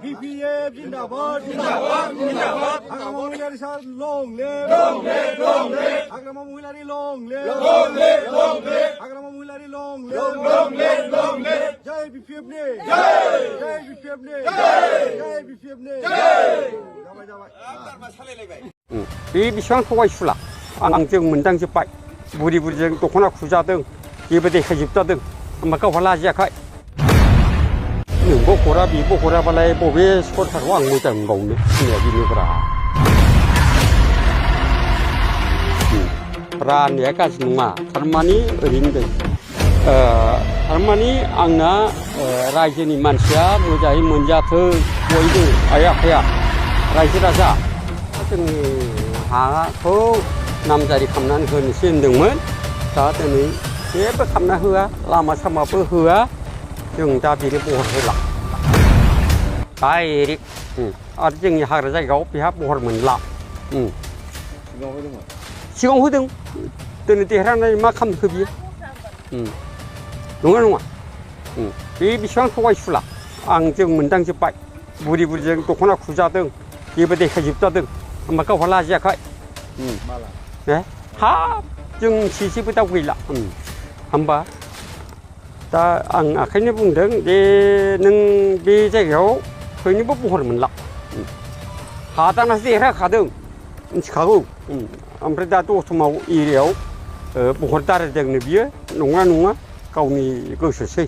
BPF जिंदाबाद आग्रामा महिलारि सान लं ले आग्रामा महिलारि लं ले आग्रामा महिलारि लं ले जय BPF ने जय BPF ने जय BPF ने बे बेसेबां थगायसुला आंजों मोनदांजोब्बाय बुरि बुरिजों दख'ना खुजादों जेबो देखायजोबजादों होमबा गावहा लाजियाखै नोंबो हरा बेबो हराबालाय बबे सरखारखौ आं मोजां मोनबावनो होननाया बेनोब्रा राननाया गाज्रि नङा थारमाने ओरैनो थारमाने आंना रायजोनि मानसिया मोजाङै मोनजाथों बयबो आइ आफाया रायजो राजा जोंनि हाखौ नामजारि खालामनानै होनोसै होनदोंमोन दा दिनै जेबो खालामना होआ लामा सामाबो होआ जों दा बेनो बहर होला डाइरेक्ट आरो जोंनि हाग्रा जायगायाव बेहा बहर मोनला सिगाङाव होदों दिनै देरहानानै मा खालामखो बियो नङा बे बेसेबां थगायसुला आंजों मोनदांजोब्बाय बुरि बुरिजों दख'ना खुजादों जेबो देखायजोबजादों होमबा गावहा लाजियाखै हाब जों जेबो दाव गैला होमबा दा आं ओंखायनो बुंदों जे नों बे जायगायाव फैनोबो बहर मोनला हादानासो देरहाखादों मिथिखागौ ओमफ्राय दा दतमाव एरियायाव बहर दारायदोंनो बियो नङा गावनि गोसोसै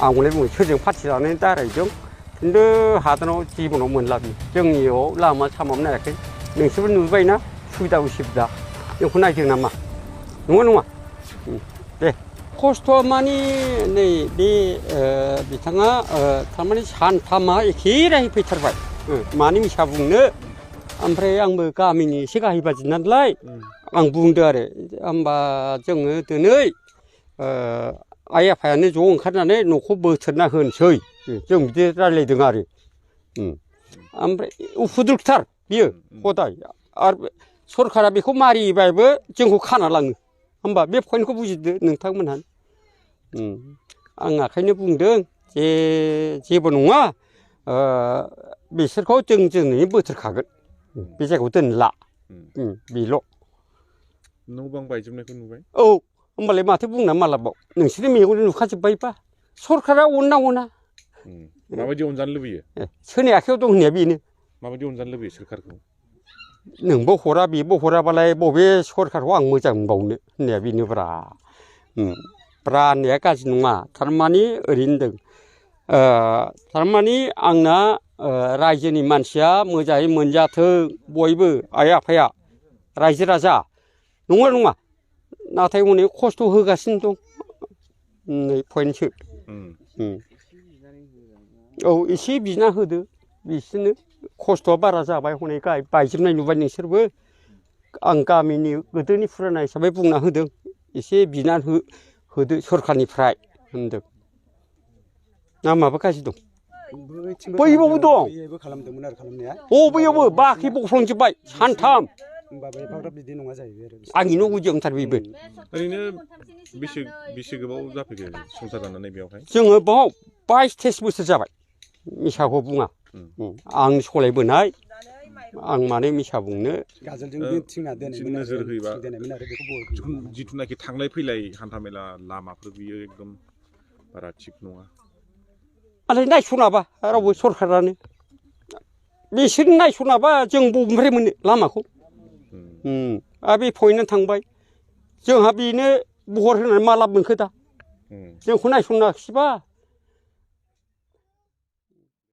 आंलाय बुङो सोरजों पार्टि लानानै दारायदों खिन्थु हादानाव जिबनाव मोनला बियो जोंनियाव लामा सामाबो नायाखै नोंसोरबो नुबायना सुबिदा उसुबिदा जोंखौ नायदों नामा नङा दे खस्थ' माने नै बे बिथाङा थारमाने सानथामा एखे राहे फैथारबाय मानि मिसा बुंनो ओमफ्राय आंबो गामिनि एसे गाहायबादि नालाय आं बुंदों आरो होमबा जोङो दिनै आइ आफायानो ज' ओंखारनानै न'खौ बोथ्रोदना होनोसै जों बिदि रायज्लायदों आरो ओमफ्राय उफुद्रुगथार बियो हदाय आरो सरकारा बेखौ मारिबाबो जोंखौ खाना लाङो होमबा बे पइन्टखौ बुजिदो नोंथांमोनहा आं ओंखायनो बुंदों जे जेबो नङा बिसोरखौ जों दिनै बोथ्रोदखागोन बे जायगायाव दोनला बेल' न' बां बायजोबनायखौ नुबाय औ होमबालाय माथो बुंना मालाबाव नोंसोरनि मेगनजों नुखाजोब्बायबा सरकारा अनना माबायदि अनजानो लुबैयो सोरनि आखायाव दं होननाया बेनो माबायदि अनजानो लुबैयो सोरखारखौ नोंबो हरा बेबो हराबालाय बबे सरखारखौ आं मोजां मोनबावनो होननाया बेनोब्रा राननाया गाज्रि नङा थारमाने ओरैनो थारमाने आंना रायजोनि मानसिया मोजाङै मोनजाथों बयबो आइ आफाया रायजो राजा नङा नाथाय अनेक खस्थ' होगासिनो दं नै पइन्टसो औ एसे बिना होदो बिसोरनो खस्थ'आ बारा जाबाय हनै बायजोबनाय नुबाय नोंसोरबो आं गामिनि गोदोनि फुराना हिसाबै बुंना होदों एसे बिना होदो सरखारनिफ्राय होनदों ना माबा गाज्रि दं बैयावबो दं बैयावबो बाख्रि बख्लंजोब्बाय सानथाम आंनि न' गुदियाव ओंथार बेबो ओरैनो बेसे गोबाव जाफैगोन संसार जानानै बेयावहाय जोङो बाव 22-23 बोसोर जाबाय मिसाखौ बुङा आं सलायबोनाय आं माने मिसा बुंनो नोजोर होयोबा जिथुनाखि थांलाय फैलाय हान्थामेला लामाफोर बियो एकदम बारा थिग नङा आरो नायस'नाबा रावबो सरखारानो बिसोर नायस'नाबा जों बबेनिफ्राय मोनो लामाखौ आरो बे पइन्टआ थांबाय जोंहा बेनो बहर होनानै मा लाब मोनखो दा जोंखौ नायस'नाखिसैबा